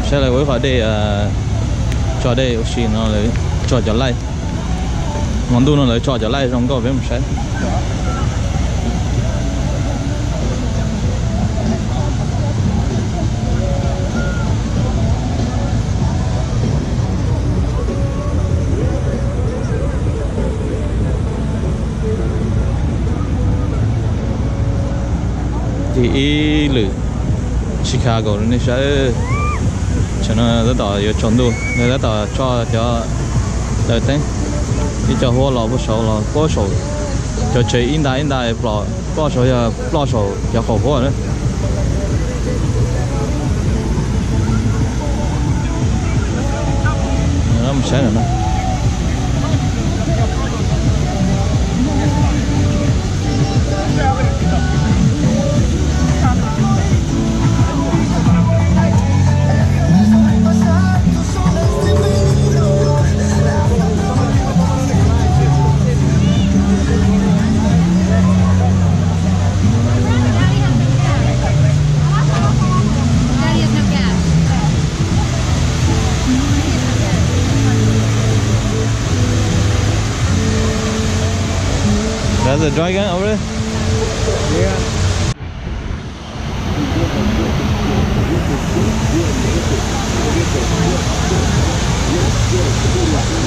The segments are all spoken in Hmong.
Saib lawv ua ib qho dej, tso dej ua si no lawv tso cov light. Hmo ntuj no lawv tso cov light zoo nkauj, peb mus saib. Ces ib lwm Chicago nej saib, tam no tab tom yuav tsaus ntuj, tab tom tso cov taws teeb, ib co huab los puag saud los puag saum, cov tsev ib nta ib nta ploj saud, yog ploj saum cov qaum huab na. Mus saib no. That's a dragon over there? Yeah.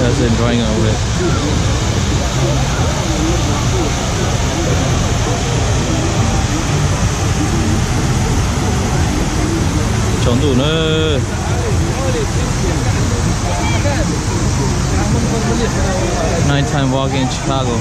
That's a dragon over there. Tsaus ntuj na. Nighttime walk in Chicago.